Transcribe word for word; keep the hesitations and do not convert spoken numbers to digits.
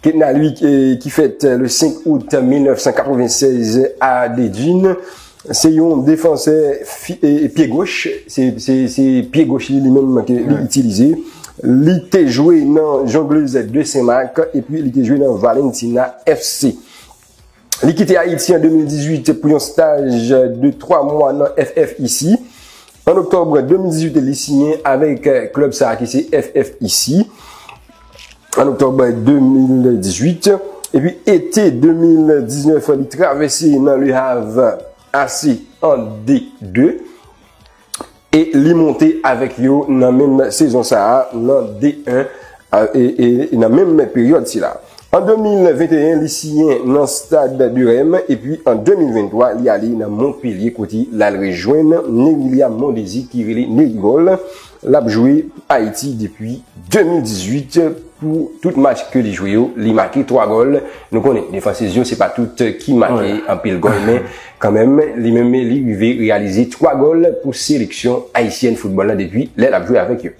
Ketna, li, eh, ki fèt le senk out mil nèf san katrevennsèz a Dedin, se yon defansè fi- eh, pye goch. Se, se, se pye goch li, li menm ke li itilize. Li te jwe nan Jongleurs de Saint-Marc epi li te jwe nan Valentina F C. Li kite Ayiti an de mil dizuit pou yon staj de twa mwa nan F F I C. An oktòb de mil dizuit, li siyen avèk klèb sa a ki se F F I C. An oktòb de mil dizuit. Epi ete de mil diznèf, li travèse nan Le Havre A C an D de. E li monte avèk yo nan menm sezon sa a, nan D en, a, e, e, e nan menm peryòd sila. An de mil venteyen, li siyen nan Stade de Reims, epi an de mil venntwa, li ale nan Montpellier, kote l al rejwenn Nerilia Mondésir, ki rele Nerigol. L ap jwe Ayiti depi de mil dizuit. Pou tout match ke li jwe yo, li make twa gòl. Nou konnen, defansè yo, se pa tout ki make anpil gòl, men kanmenm, li menm, li rive reyalize twa gòl pou seleksyon ayisyèn foutbòl la depi lè l ap jwe avèk yo.